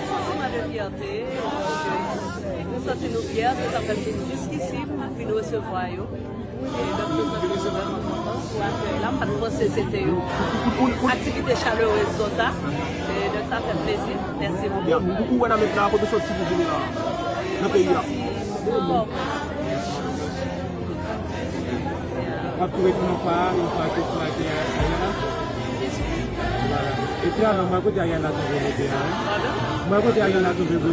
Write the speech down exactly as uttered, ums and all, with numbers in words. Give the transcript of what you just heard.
Santiman de fyète, nou santi nou fyè, se sa fè m vin jiskisi pou m vin resevwa yo. E donk, nou santi nou vrèman kontan pou akèy la. M pa t panse se te yon aktivite chalerez konsa. E donk, sa fè m plezi. Mèsi bokou. Ou wè nan men la, kote w soti pou vini la? Nan peyi a. Mwen soti Pòtoprens. W ap tou retounen yon fwa, yon fwa ke fwa ke Ariel la. Vwala. Epi alò, mwen kote Ariel la twouve bote a, wi. Mwen kote Ariel la twouve bote.